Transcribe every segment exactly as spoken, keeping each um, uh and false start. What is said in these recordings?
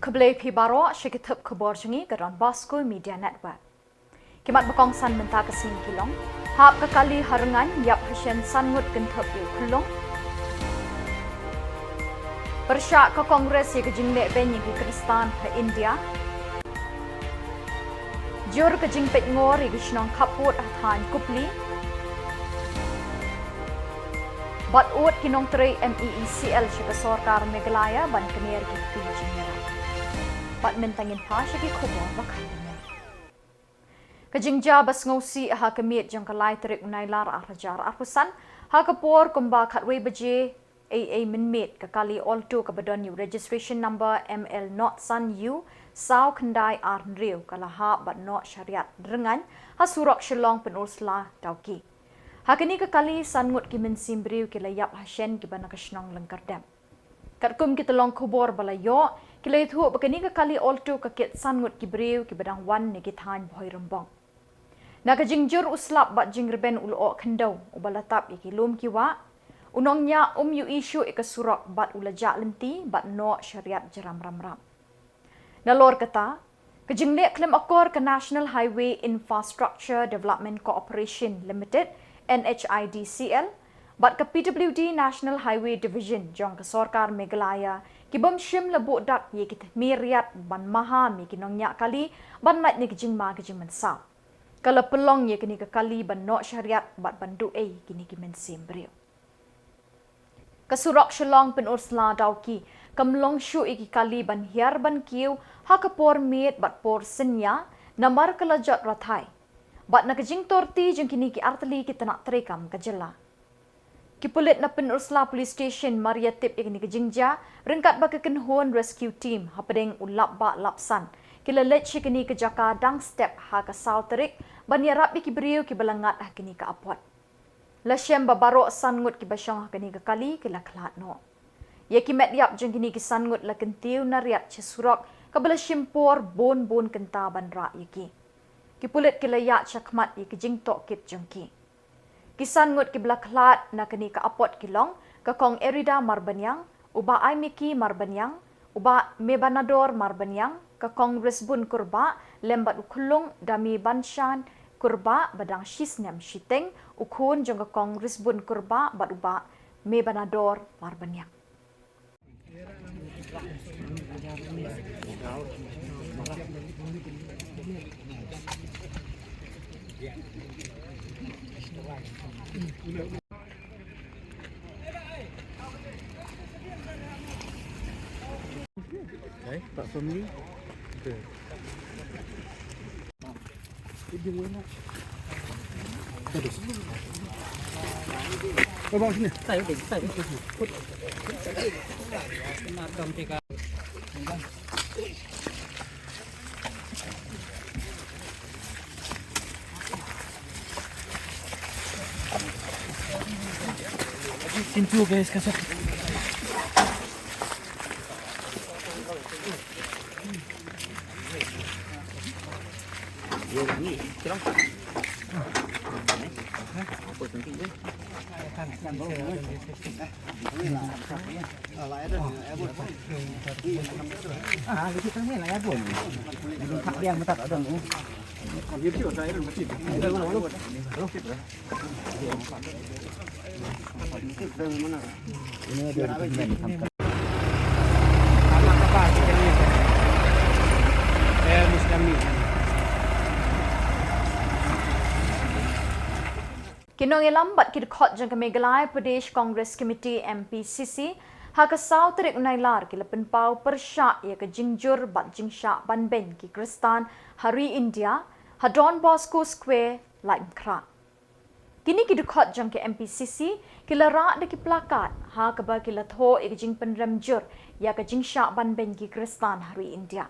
Khublei phi baroh sha ki tip khubor jong ngi ka Don Bosco Media Network. Ki mat ba kongsan mynta ka sngi ki long: hap ka kali ha Rngaiñ, ïap hashen san ngut kynthup ïa u khyllung. Pyrshah ka Congress ïa ka jingleh beiñ ïa ki Khristan ha India. Jur ka jingpeitngor ïa ki shnong khappud ha thaiñ Kupli. Bad ud ki nongtrei M E E C L sha ka sorkar Meghalaya ban kner ki kti jingïarap. Bad mynta ngin phai sha ki khubor ba kham bniah. Ka jingjia ba sngewsih ha ka miet jong ka lai tarik u Nailar ar hajar arphew san, ha ka por kumba khatwei baje ei ei mynmiet, ka kali Alto kaba don ïa u registration number M L not san U saw khyndai ar hynriew ka la hap bad noh sha Riat Rngaiñ, ha surok Shillong Pynursla Dawki. Ha kane ka kali san ngut ki mynsiem briew ki la ïap hashen kiba na ka shnong Lyngkyrdep. Katkum ki tyllong khubor ba la ïoh, ki la ïathuh ba kane ka kali Alto ka kit san ngut ki briew kiba dang wan na ki thaiñ Bhoirymbong. Na ka jingjur u slap bad jingrben u lyoh khyndew uba la tap ïa ki lum ki wah, u nongñiah um ïohi shuh ïa ka surok bad u la jah lynti bad noh sha Riat Jramramrap. Nalor kata, ka jingleh khlem akor ka National Highway Infrastructure Development Corporation Limited, N H I D C L, bad ka P W D National Highway Division jong ka sorkar Meghalaya, ki bym shym la buh dak ïa ki thmie riat ban maham ïa ki nongñiah kali ban lait na ki jingma ki jingmynsaw, ka la pynlong ïa kane ka kali ban noh sha Riat bad ban duh ei ïa kine ki mynsiem briew. Ka surok Shillong Pynursla Dawki kam long shuh ïa ki kali ban hiar ban kiew ha ka por miet bad por synñia, namar ka la jot rathai. Bad na ka jingtorti jong kine ki artylli ki tnat treikam ka jylla. Ki pulit na Pynursla Police Station mar ïa tip ïa kane ka jingjia, ryngkat bad ka kynhun rescue team hapdeng u lap bah lap san, ki la leit sha kane ka jaka dang step ha ka saw tarik ban ïarap ïa ki briew kiba la ngat ha kane ka apot. La shem ba baroh san ngut kiba shong ha kane ka kali ki la khlad noh. Ïa ki met ïap jong kine ki san ngut la kyntiew na Riat sha surok kaba la shim por bun bun kynta ban rah ïa ki. Ki pulit ki la ïaid shakhmat ïa ki jingtohkit jong ki. Ki san ngut kiba la khlad na kane ka apot ki long ka Kong Erida Marbaniang, u Bah Aimiki Marbaniang, u Bah Mebanador Marbaniang, ka Kong Risbun Kurbah lem bad u khyllung Dami Banshan Kurbah ba dang shi snem shiteng, u khun jong ka Kong Risbun Kurbah bad u Bah Mebanador Marbaniang. Eh, tak family. Okey. Eh, bawa sini. Sini tu, guys, kasut. Ki nongïalam bad ki dkhot jong ka Meghalaya Pradesh Congress Committee, M P C C, ha ka saw tarik u Nailar ki la pynpaw pyrshah ïa ka jingjur bad jingshah ban beiñ ki Khristan ha ri India, ha Don Bosco Square, Laitumkhrah. Kine ki dkhot jong ka M P C C ki la rah da ki plakat ha kaba ki la thoh ïa ka jingpynrem jur ïa ka jingshah ban beiñ ki Khristan ha ri India.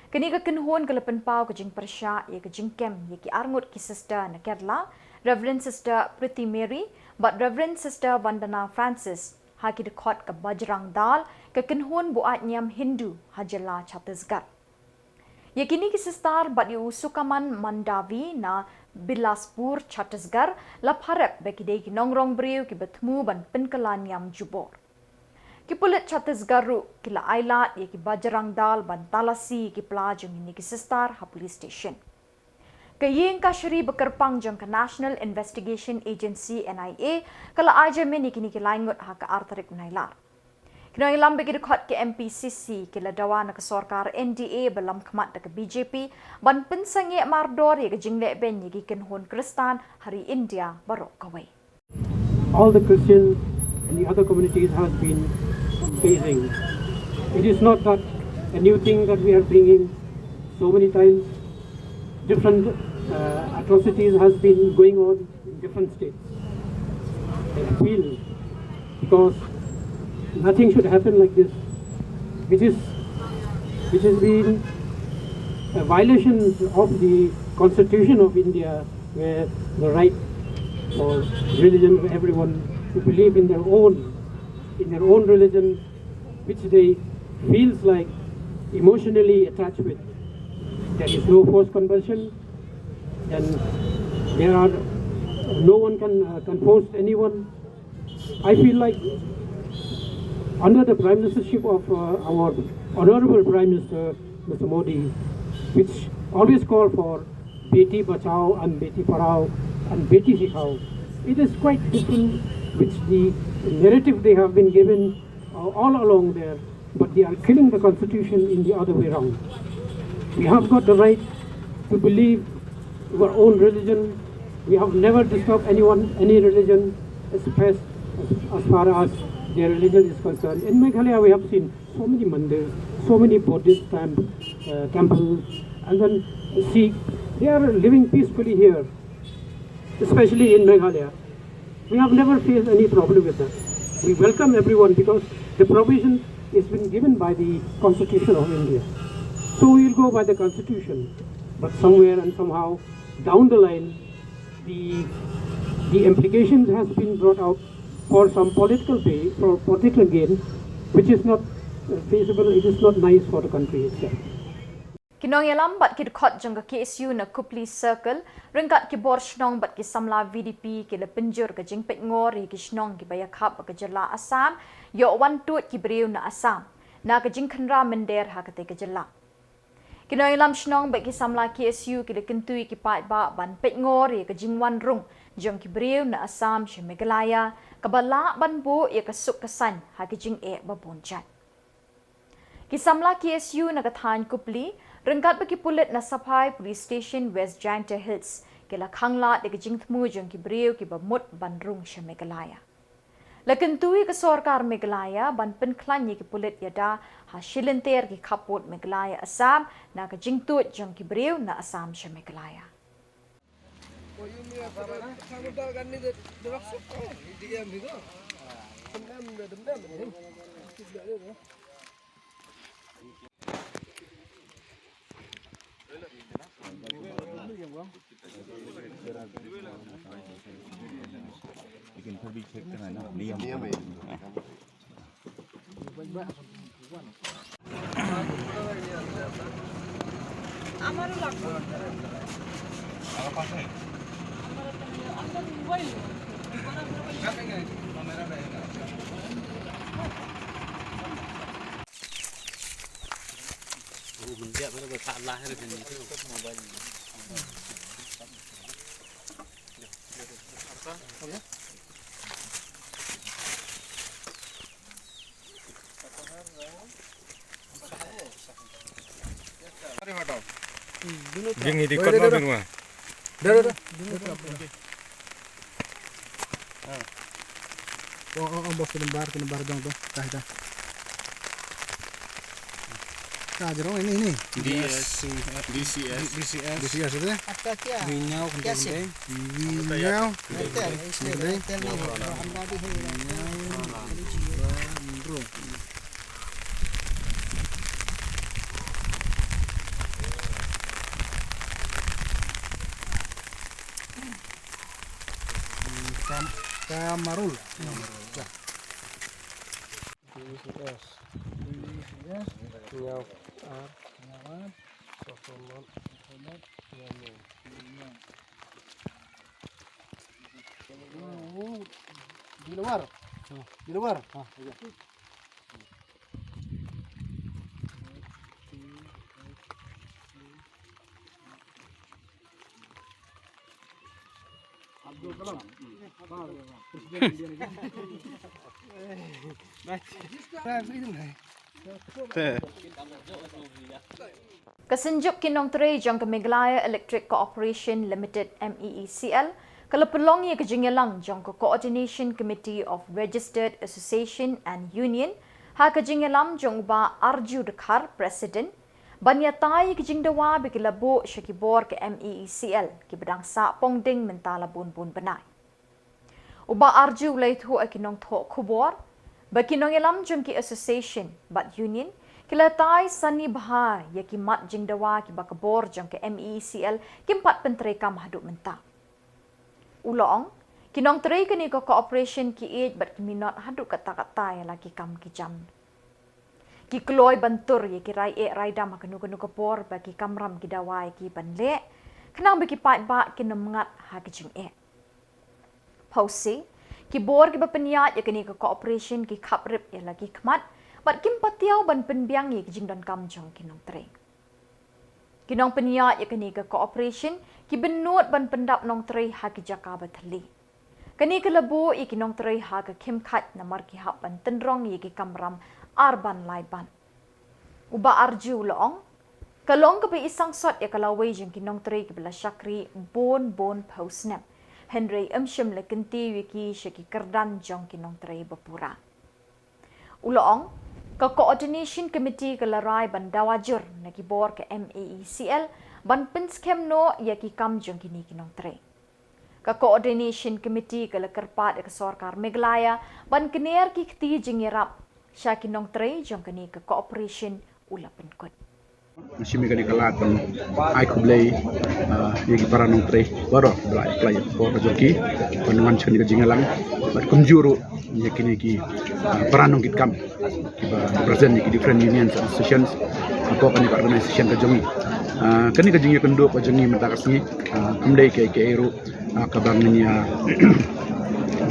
Kane ka kynhun ka la pynpaw ka jingpyrshah ïa ka jingkem ïa ki arngut ki sister na Kerala, Reverend Sister Pretty Mary bad Reverend Sister Vandana Francis, ha ki dkhot ka Bajrang Dal, ka kynhun buaid niam Hindu ha jylla Chhattisgarh. Ïa kine ki sister bad ïa u Sukaman Mandavi na Bilaspur, Chhattisgarh, la pharep ba ki dei ki nongrong briew kiba thmu ban pynkylla niam jubor. Ki pulit Chhattisgarh ruh ki la ailad ïa ki bajrang dal ban talasi ïa ki pla jong kine ki sister ha police station. Ka ïing kashari bakyrpang jong ka National Investigation Agency, N I A, ka la ai jamin ïa kine ki lai ngut ha ka ar tarik u Nailar. Ki nongïalam bad ki dkhot ka M P C C ki la dawa na ka sorkar N D A ba lam khmat da ka B J P ban pynsangeh mardor ïa ka jingleh beiñ ïa ki kynhun Khristan ha ri India baroh kawei. All the Christians and the other communities has been facing. It is not that a new thing that we are bringing. So many times, different uh, atrocities has been going on in different states. I appeal because nothing should happen like this, which is which has been a violation of the Constitution of India, where the right for religion of everyone to believe in their own in their own religion, which they feels like emotionally attached with. There is no forced conversion, and there are no one can uh, can force anyone. I feel like under the prime ministership of uh, our honorable prime minister, Mister Modi, which always call for Beti Bachao and Beti Padhao and Beti Sikhao, it is quite different with the narrative they have been given uh, all along there, but they are killing the constitution in the other way around. We have got the right to believe our own religion. We have never disturbed anyone, any religion, as far as, as far as their religion is concerned. In Meghalaya, we have seen so many mandirs, so many Buddhist temp, uh, temples, and then Sikh. They are living peacefully here, especially in Meghalaya. We have never faced any problem with that. We welcome everyone because the provision is been given by the Constitution of India. So we will go by the Constitution. But somewhere and somehow down the line, the, the implications has been brought out for some political pay, for political gain, which is not uh, feasible, it is not nice for the country itself. Ki nongïalam bad ki dkhot jong ka K S U na Kupli Circle, ryngkat ki bor shnong bad ki samla V D P ki la pynjur ka jingpeitngor ïa ki shnong kiba ïakhap bad ka jylla Assam, ïoh wan tuid ki briew na Assam na ka jingkhynra mynder ha katei ka jylla. Ki nongïalam shnong bad ki samla K S U ki la kyntu ïa ki paidbah ban peitngor ïa ka jingwan rung jong ki briew na Assam sha Meghalaya, kaba lah ban buh ïa ka suk ka saiñ ha ka jingeh ba bun jait. Ki samla K S U na ka thaiñ Kupli, ryngkat bad ki pulit na Saphai Police Station, West Jaintia Hills, ki la khanglad ïa ka jingthmu jong ki briew kiba mut ban rung sha Meghalaya. La kyntu ïa ka sorkar Meghalaya ban pynkhlaiñ ïa ki pulit ïada ha shilynter ki khappud Meghalaya Assam na ka jingtuid jong ki briew na Assam sha Meghalaya. Ging hi di kot ma bin wa. Dah, dah, dah. Oh, oh, oh, bos, tu lembar, tu lembar dong tu. Dah, dah. Ka jrong ini, ini. D S C, D C S. D C S. D C S itu ya? Apa kya? Minyau, kya kentai, sih? Kentai. Minyau. Kentai, istilah kentai. Minyau. Bro. Kam-, Kamarul. Ya. D C S. D C S. Nyaw. Ar. Nyaw. Sosomat. Sosomat. Nyaw. Oh, di luar. Oh. Di luar. Ah, iya. Ka Synjuk ki Nongtrei jong ka Meghalaya Electric Corporation Limited, M E E C L, ka la pynlong ïa ka jingïalang jong ka Coordination Committee of Registered Association and Union ha ka jingïalam jong u Bah Arju Dkhar, President, ban ïatai ïa ka jingdawa ba ki la buh sha ki bor ka M E E C L kiba dang sah pongding mynta la bun bun bnai. U Bah Arju u la ïathuh ïa ki nongthoh khubor ba ki nongïalam jong ki association bad union ki la tai sani bha ïa ki mat jingdawa kiba ka bor jong ka M E E C L kim pat pyntreikam haduh mynta. U la ong, ki nongtrei kane ka corporation ki ïeit bad ki minot haduh katta katta ïa la ki kam ki jam. Ki kloi ban tur ïa ki rai eh rai dam ha kano kano ka por ba ki kamram ki dawa ïa ki ban leh, khnang ba ki paidbah kin ym ngat ha ki jingeh. Phewse, ki bor kiba pynïaid ïa kane ka corporation ki khaprip ïa la ki khmat bad kim patiaw ban pynbiang ïa ki jingdonkam jong ki nongtrei. Ki nongpynïaid ïa kane ka corporation ki bynnud ban pyndap nongtrei ha ki jaka ba thylli. Kane ka la buh ïa ki nongtrei ha ka khim khait namar ki hap ban tynrong ïa ki kamram ar ban lai ban. U Bah Arju u la ong, ka long kaba i sangsot ïa ka lawei jong ki nongtrei kiba la shakri bun bun phew snem, hynrei ym shym la kyntiew ïa ki sha ki kyrdan jong ki nongtrei ba pura. U la ong, ka Coordination Committee ka la rai ban dawa jur na ki bor ka M E E C L ban pynskhem noh ïa ki kam jong kine ki nongtrei. Ka Coordination Committee ka la kyrpad ïa ka sorkar Meghalaya ban kner ki kti jingïarap sha ki nongtrei jong kane ka corporation, u la pynkut. Nga shim ïa kane ka lad ban ai khublei, ah, ïa ki para nongtrei baroh ba la apply ïa ka por ka jong ki ban wan sha kane ka jingïalang bad kumjuh ruh ïa kine ki, ah, para nongkitkam kiba represent ïa ki different unions and associations hapoh kane ka organization ka jong ngi. Ah, kane ka jingïakynduh ka jong ngi mynta ka sngi, ah, kam dei kaei kaei ruh, ah, kaba ngin ïa,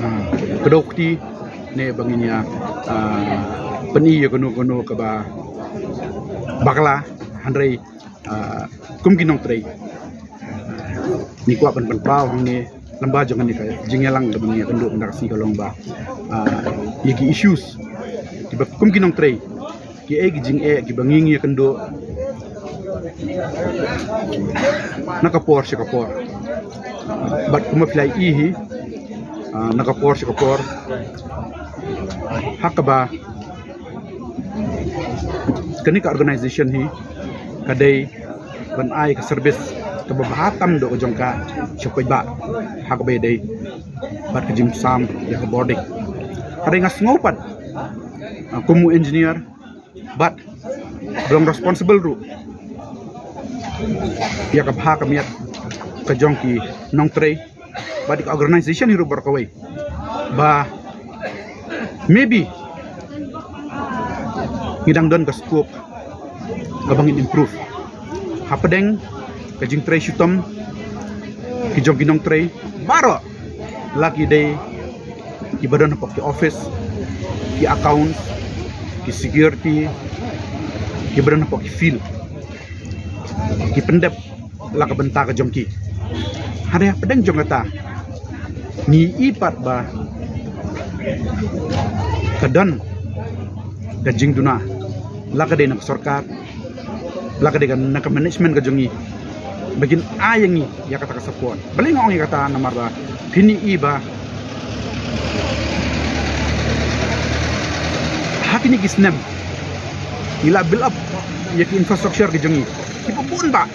ah, kdew kti ne ba ngin ïa, ah, pyni ïa kano kano kaba bakla, hynrei, ah, kum ki nongtrei ngi kwah ban pynpaw hangne lyngba jong kane ka jingïalang kaba ngi ïakynduh mynta ka sngi ka long ba, ah, ïa ki issues kiba kum ki nongtrei, kiei ki jingeh kiba ngi ngi ïakynduh na ka por sha ka por. Bad kumba phi la ïohi, ah, na ka por sha ka por, ha kaba kane ka organization hi ka dei ban ai ka service kaba bha tam doh ka jong ka sha paidbah ha kaba ïadei bad ka jingsam ïa ka bording. Hynrei nga sngew pat, ah, kum u engineer bad ba long responsible ruh ïa ka bha ka miat ka jong ki nongtrei bad ka organization hi ruh baroh kawei, ba maybe ngi dang don ka scope kaba ngin improve hapdeng ka jingtrei shitom ki jong ki nongtrei baroh, la ki dei kiba don hapoh ki office, ki accounts, ki security, kiba don hapoh ki field, ki pyndep la ka bynta ka jong ki. Hynrei hapdeng jong kata ngi i pat ba ka don ka jingduna, la ka dei na ka sorkar, la ka dei ka, na ka management ka jong ngi, ba kin ai ïa ngi ïa kata ka support. Balei nga ong ïa kata? Namar ba phin i ba ha kine ki snem ngi la build up ïa ki infrastructure ki jong ngi kiba bun bah,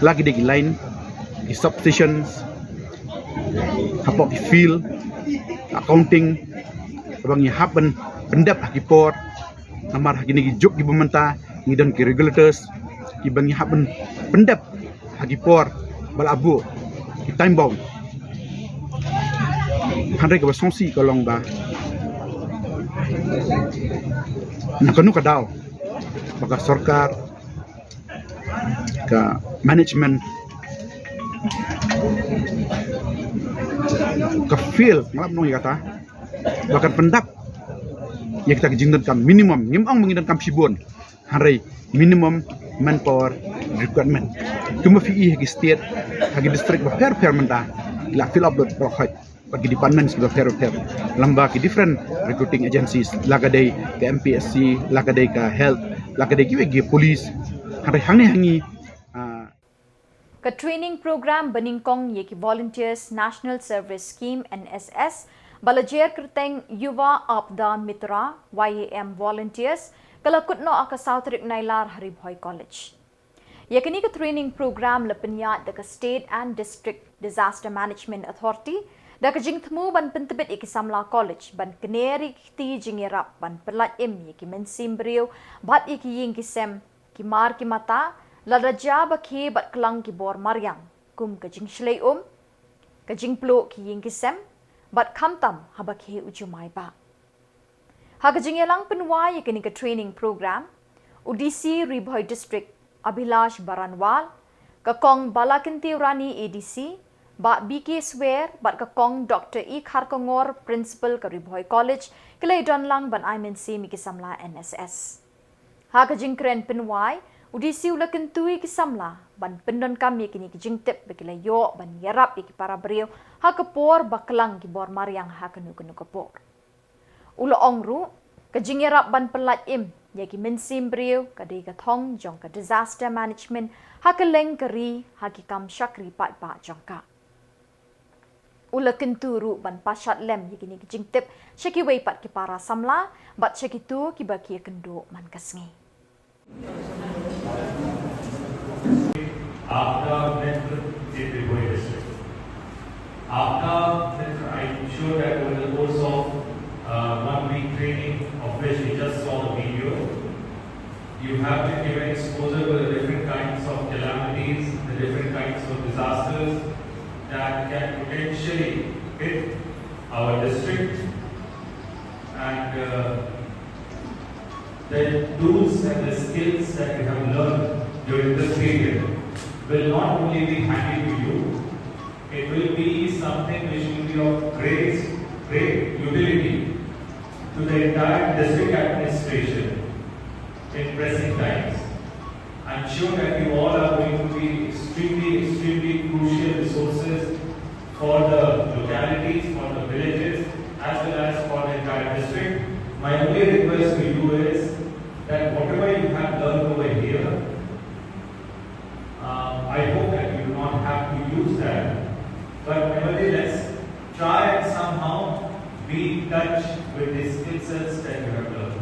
la ki dei ki line, ki substations, hapoh ki field, accounting, kaba ngi hap ban pyndep ha ki por. Namar ha kine ki juk kiba mynta ngi don ki regulators kiba ngi hap ban pyndep ha ki por ba la buh, ki time bound. Hynrei kaba sngewsih ka long ba na kano ka daw ba ka sorkar, ka management ka fail, nga lah ban ong ïa kata, ba kan pyndap ïa kita ki jingdonkam minimum, ngim ong ba ngi donkam shibun, hynrei minimum manpower requirement. Kumba phi i ha ki state, ha ki district bapher bapher mynta, La fill up lut baroh hoi bad ki departments kiba pher pher, lyngba ki different recruiting agencies, la ka dei ka M P S C, la ka dei ka health, la ka dei kiwei ki police, hynrei hangne ha ngi, ah, Ka training program banyngkong ïa ki Volunteers National Service Scheme, N S S, ba la jer kyrteng Yuva Aapda Mitra, Y A M Volunteers, ka la kut noh ha ka saw tarik Nailar ha Ri Bhoi College. Ïa kane ka training program la pynïaid da ka State and District Disaster Management Authority da ka jingthmu ban pyntbit ïa ki samla college ban kner ïa ki kti jingïarap ban pyllait im ïa ki mynsiem briew bad ïa ki ïing ki sem, ki mar ki mata, lada jia ba khie bad klang ki bor mariang, kum ka jingshlei um, ka jingpluh ki ïing ki sem, bad khamtam haba khie u jumai bah. Ha ka jingïalang pynwai ïa kane ka training program, u D C Ri Bhoi District, Abhilash Baranwal, ka Kong Balakyntiew Rani A D C, Bah B K Swer, bad ka Kong Doctor E Kharkongor, Principal ka Ri Bhoi College, ki la ïadon lang ban ai mynsiem ïa ki samla N S S. Ha ka jingkren pynwai, u D C u la kyntu ïa ki samla ban pyndonkam ïa kine ki jingtip ba ki la ïoh ban ïarap ïa ki para briew ha ka por ba klang ki bor mariang ha kano kano ka por. U la ong ruh, ka jingïarap ban pyllait im ïa ki mynsiem briew ka dei ka thong jong ka disaster management ha kylleng ka ri ha ki kam shakri paidbah jong ka. U la kyntu ruh ban pashat lem ïa kine ki jingtip sha kiwei pat ki para samla bad sha kito kiba ki ïakynduh man ka sngi. Aapda Mitra in Ri Bhoi district. Aapda Mitra, I'm sure that over the course of uh, one week training, of which we just saw the video, you have been given exposure to the different kinds of calamities, the different kinds of disasters that can potentially hit our district. And uh, the tools and the skills that you have learned during this period will not only be handy to you, it will be something which will be of great, great utility to the entire district administration in pressing times. I'm sure that you all are going to be extremely, extremely crucial resources for the localities, for the villages, as well as for the entire district. My only request to you is that whatever you have learned over here, um, I hope that you do not have to use that. But nevertheless, try and somehow be in touch with the skill sets that you have learned.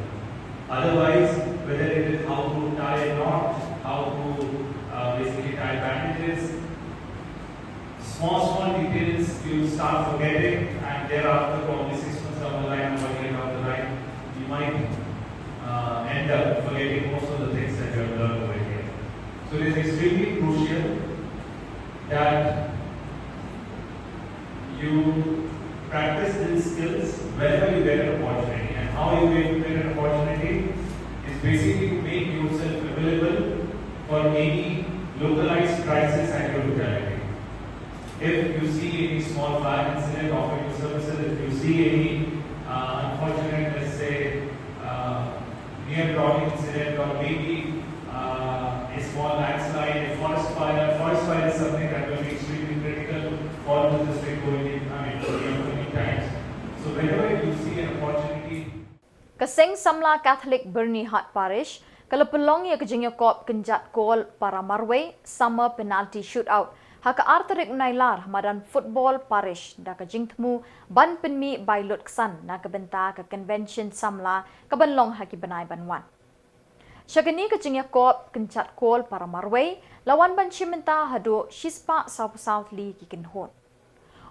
Otherwise, whether it is how to tie a knot, how to uh, basically tie bandages, small, small details you start forgetting, and thereafter, probably six months down the line or one year down the line, you might uh, end up forgetting most of the things that you have learned over here. So it is extremely crucial that you practice these skills whenever you get an opportunity. And how you get, get an opportunity is basically to make yourself available for any localized crisis at your locality. If you see any small fire incident, offer your services. If you see any uh, unfortunate, let's say, uh, near drowning incident, or maybe uh, a small landslide, a forest fire. Forest fire is something that will be extremely critical for the district going in, I mean, for the upcoming times. So whenever you see an opportunity, Ka Seng Samla Catholic Byrnihat Parish ka la pynlong ïa ka jingïakop kynjat kol para marwei Summer Penalty Shootout ha ka ar tarik Nailar ha madan football parish da ka jingthmu ban pynmih bai lut ksan na ka bynta ka convention samla ka ban long ha ki bnai ban wan. Sha kane ka jingïakop kynjat kol para marwei la wan ban shim bynta haduh shispah sawphew saw tylli ki kynhun.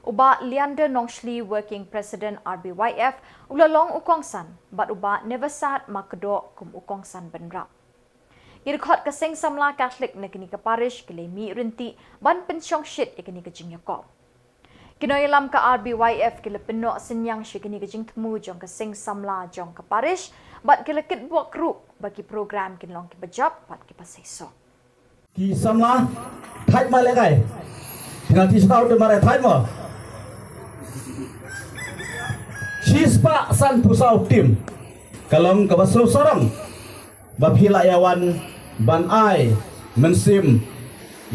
U Bah Leander Nongshli, Working President R B Y F, u la long u kongsan bad u Bah Neversad Makdoh kum u kongsan bynrap. Ki dkhot ka Seng Samla Catholic na kane ka parish ki la mih ryntih ban pynshongshit ïa kane ka jingïakop. Ki nongïalam ka R B Y F ki la pynnoh synñiang sha kane ka jingthmu jong ka Seng Samla jong ka parish bad ki la kitbok ruh ba ki program kin long kiba jop bad kiba seisoh. Ki samla, thait ma lehkai. Penalty shootout te mare, thait ma. Shispah sanphew saw team. Ka long kaba sngewsarong ba phi la ïa wan ban ai mynsiem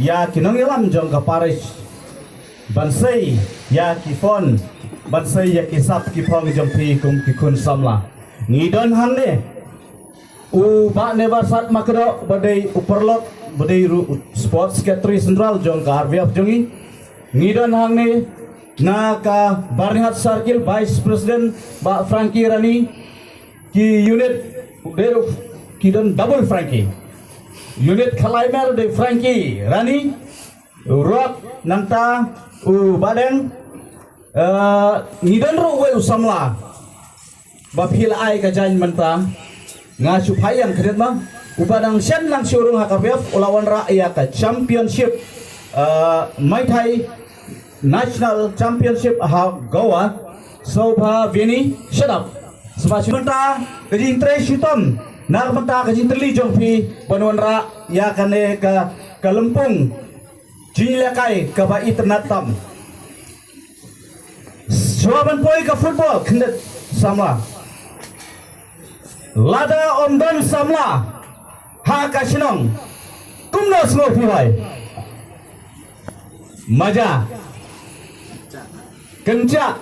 ïa ki nongïalam jong ka parish. Ban sei ïa ki phone, ban sei ïa ki sap ki phong jong phi kum ki khun samla. Ngi don hangne u Bah Nebarsat Makdoh ba dei u paralok, ba dei ruh u Sports Secretary Central jong ka R B F jong ngi. Ngi don hangne na ka Byrnihat Circle Vice President Bah Frankie Rani. Ki unit dei ruh ki don double Frankie. Unit Khalaimer dei Frankie Rani. Ruh nangta u Bah Deng, eh, ngi don ruh uwei u samla ba phi la ai ka jaiñ mynta. Nga shu phai ïa khyndiat ma u Bah Deng shen lang shu rung ha ka R B F u la wanrah ïa ka championship, eh, Muay Thai National Championship ha Goa. Sobha Vini, shut up. Sma shu mynta ka jingtrei shitom na ka mynta ka jingtylli jong phi ban wanrah ïa kane ka, ka lympung jingïalehkai kaba itynnad tam. Shuwa ban poi ka football khyndiat samla. Lada ym don samla ha ka shnong kumno sngew phi wai? Maja. Kynja.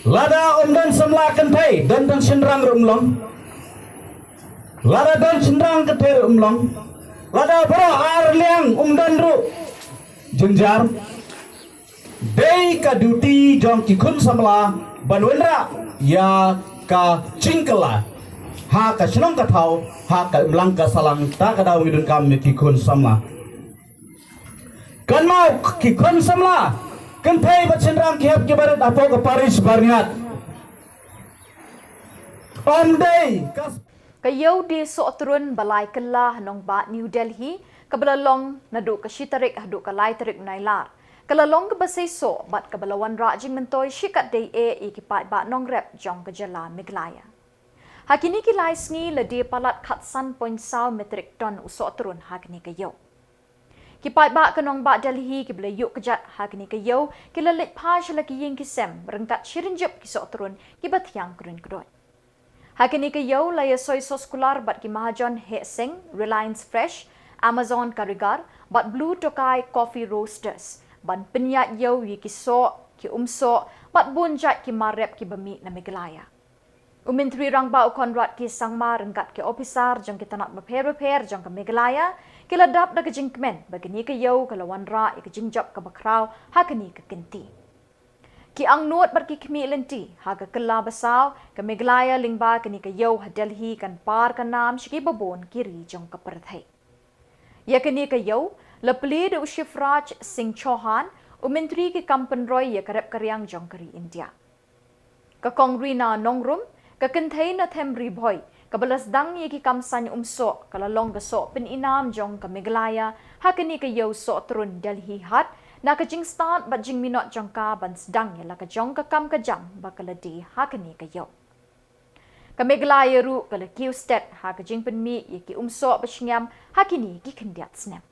Lada ym don samla kynthei don tang shynrang ruh ym long. Lada don shynrang kynthei ruh ym long. Lada baroh ar liang ym don ruh jynjar. Dei ka duty jong ki khun samla ban wanrah ïa ka jingkylla ha ka shnong ka thaw, ha ka imlang ka sahlang. Ta ka daw ngi donkam ïa ki khun samla. Kynmaw ki khun samla kynthei bad shynrang ki hep ki barit hapoh ka parish Byrnihat. Ym dei ka Ka ïew die sohtrun ba lai kylla ha nongbah New Delhi kaba la long naduh ka shi tarik haduh ka lai tarik u Nailar ka la long kaba seisoh bad kaba la wanrah jingmyntoi shikatdei eh ïa ki paidbah nongrep jong ka jylla Meghalaya. Ha kine ki lai sngi la die palat khatsan point saw metric ton u sohtrun ha kane ka ïew. Ki paidbah ka nongbah Delhi kiba la ïuh kjat ha kane ka ïew ki la leit phai sha la ki ïing ki sem ryngkat shi rynjip ki sohtrun kiba thiang kdun kduid. Ha kane ka ïew la ïasoi soskular bad ki mahajon Heh Seng, Reliance Fresh, Amazon Karigar bad Blue Tokai Coffee Roasters ban pynïaid ïew ïa ki soh, ki umsoh bad bun jait ki mar rep kiba mih na Meghalaya. U Myntri Rangbah u Conrad K Sangma ryngkat ki ophisar jong ki tnat bapher bapher jong ka Meghalaya ki la dap da ka jingkmen ba kane ka ïew ka la wanrah ïa ka jingjop kaba khraw ha kane ka kynti. Ki angnud bad ki khmih lynti ha ka kylla ba saw ka Meghalaya lyngba kane ka ïew ha Delhi kan par ka nam sha kiba bun ki ri jong ka pyrthei. Ïa kane ka ïew la plie da u Shivraj Singh Chouhan, u Myntri ki kam pynroi ïa ka rep ka riang jong ka ri India. Ka Kong Rina Nongrum, ka kynthei na them Ri Bhoi kaba la sdang ïa ki kam saiñ umsoh, ka la long ka soh pynïnam jong ka Meghalaya ha kane ka ïew sohtrun Delhi Haat na ka jingstad bad jingminot jong ka ban sdang ïa la ka jong ka kam ka jam ba ka la die ha kane ka ïew. Ka Meghalaya ruh ka la kiew stet ha ka jingpynmih ïa ki umsoh ba shngiam ha kine ki khyndiat snem.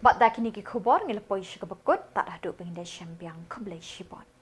Bad da kine ki khubor ngi la poi sha kaba kut, tad haduh ba ngin da shem biang, khublei shibun.